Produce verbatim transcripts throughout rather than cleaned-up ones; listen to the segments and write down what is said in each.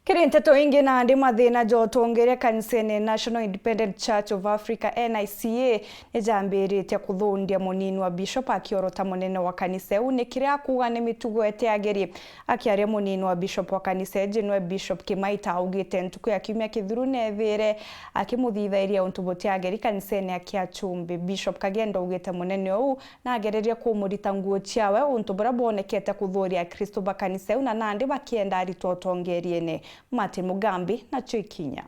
Kiri nteto ingi, nandi mathina ja utongeria kanisene National Independent Church of Africa, N I C A, nijambiritie kuthundia munini wa bishop akiorota munene wa kanisa iu ni kiria akuuga ni mitugo itiagiri. Akiaria, munini wa bishop wa kanisa iji niwe Bishop Kimaita augite ntuku ya kiumia kithiru neethire akimuthithairia untu butiagiri kanisene ya Kiachumbi. Bishop Kagendo augite munene uu nagererie kumurita nguo ciawe, untu buria bwonekete kuthuria Akristo ba kanisa iu na nandi bakienda aritwa utongeriene. Martin Mugambi nacio ikinya.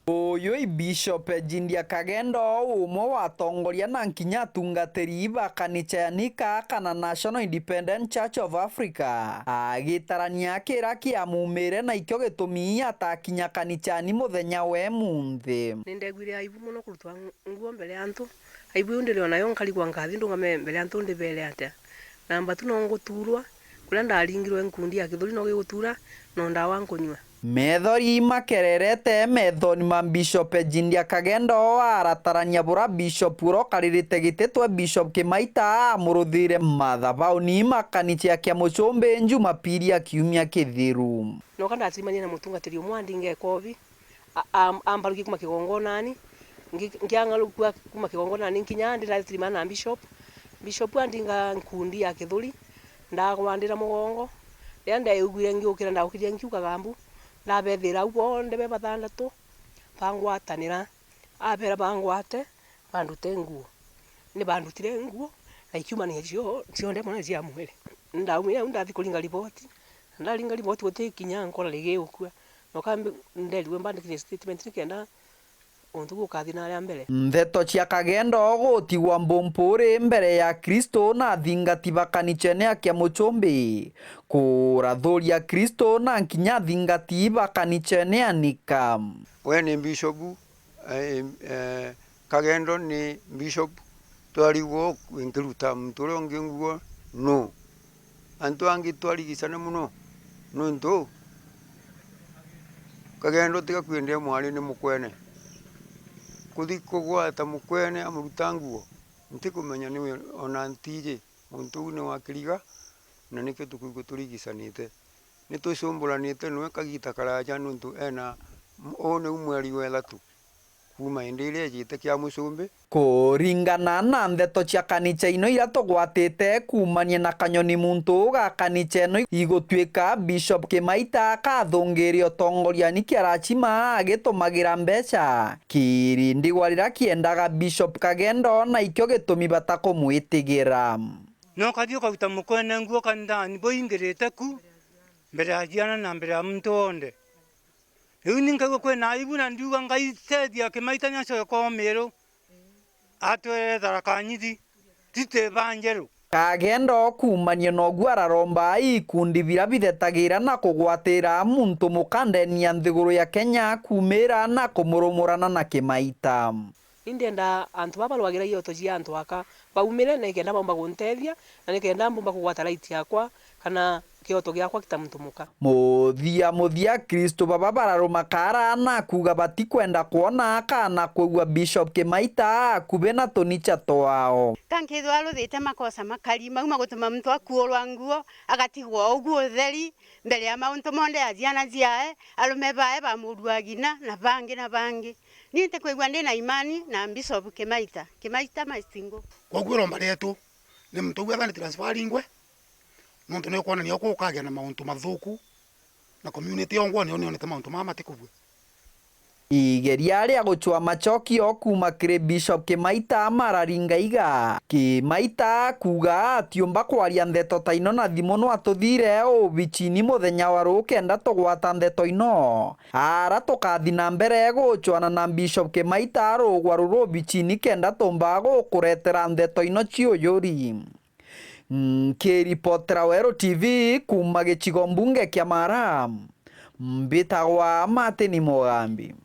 Uyu i Bishop Jindia Kagendo, umwe wa atongoria na nkinya atungatiri ba kanicha ya Nika kana National Independent Church of Africa, agitarania kira kiamumire na ikio gitumi atakinya kanichani muthenya wa imunthi. Nindeguire aibu mono kurutwa nguo mbere ya antu. Aibu iu ndiri o nayo, nkarigwa nkathi ndungame mbere ya antu ndibere atia? Namba tu no nguturwa, kuria ndaringirwe nkundi ya kithuri no gigutura, no ndawa nkunyua. Methori makererete methoni ma Bishop Jindia Kagendo, aratarania bura Bishop uria ukaririte giti twa Bishop Kimaita amuruthire mathabauni ma kanicha ya Kiamuchumbi Jumapili ya kiumia kithiru. Noka ndatirimania na mutungatiri umwe andinga ikobi. A-, am-, ambarukia kuma kigongonani, ngi-, nkiang'arukua kuma kigongonani nkinya ndi ndatirimana na bishop. Bishop andinga nkundi ya kithuri, ndagwandira mugongo. Riria ndeeiguire ngiukira, ndaukirire nkiugaga mbu, ndabethira au bonthe be bathandatu, bangwatanira. Abera bangwate, bandute nguo. Ni bandutire nguo, na ikiumania cio cionthe mono cia mwiri. Ndaumire au ndathi kuringa riboti. Ndaringa riboti guti kinya nkora rigi gukua. Noka mbi-, nderigwe mbandikire statement nikenda untu bukathi na aria mbere. Ntheto cia Kagendo gutigwa mbumpuri mbere ya Kristo na athingati ba kanichene ya Kiamuchumbi, kurathuria Kristo na nkinya athingati ba kanichene ya Nika. We ni Bishop, eh, eh, Kagendo ni Bishop, twarigwo nkiruta muntu uria ungi nguo nu? Antu angi twarigicana mono, nontu Kagendo tiga kwendea mwari ni mukwene. Kuthi kugwata mukwene amuruta nguo, ntikumenya ni ona ntiji, muntu uu ni wa kiriga, na nikio tukwigua turigicanite. Ni tucumburanite nwe kagita karaja, nontu ena, uu niu mweri wa ithatu. Kuuma indi iria ejite Kiamuchumbi. Kuringana na ndeto cia kanicha ino iria tugwatite kuumania na kanyoni muntu ga kanicha ino, igutuika Bishop Kimaita akathungiria utongoriani kia Rachima agitumagira mbeca kiri ndigwa riria kiendaga Bishop Kagendo, na ikio gitumi batakumwitigira. No kathi ukaruta mukwene nguo kanithani buingirite ku mbere ya ciana na mbere ya muntu wonthe. Riu ni nkaigua kwina aibu, na ndiuga Ngai tethia Kimaita ni acoke kwao Miru, atwere Tharaka Nithi, titi ba njeru. Kagendo kuumania noguo araromba ikundi biria bithetagira na kugwatira muntu muka ndeni ya nthiguru ya Kenya kumira na kumurumurana na Kimaita. Ni ndienda antu baa barwagiragia ioto cia antu aka baumire, na nikenda baumba guntethia, na nikenda mbumba kugwata right yakwa, kana kioto giakwa kita muntu muka. Muthia muthia, Kristo baba bararuma kara na kuuga batikwenda kwona kana kwigua Bishop Kimaita akubi na tunicha twao. Ka nkethirwa aruthite makosa makari, mau magutuma muntu akuurwa nguo, agatigwa o uguo utheri, mbere ya mauntu monthe ya ciana ciae, arume bae ba muru wa ng'ina, na bangi na bangi. Ni ntikwigua ndi na imani na Bishop Kimaita. Kimaita must go. Koguo iromba rietu ni muntu uu ethane transfer aringwe, nontu ni ukwonania uku ukagia na mauntu mathuku, na community yongwa niyo nionete mauntu mama matikubua. Igeria ria gucwa macokio kuuma kiri Bishop Kimaita mararinga iga. Kimaita kuuga atiumba kwaria ndeto ta ino na thimu, no atuthire ubichini muthenya wa ruu kenda tugwata ndeto ino. Ara tukathi na mbere gucwana na Bishop Kimaita rugwa ruru ubichini kenda tumba gukuretera ndeto ino ciuyuri. Nkiripotera Weru T V kuuma gicigo mbunge kia Mara, mbitagwa Martin Mugambi.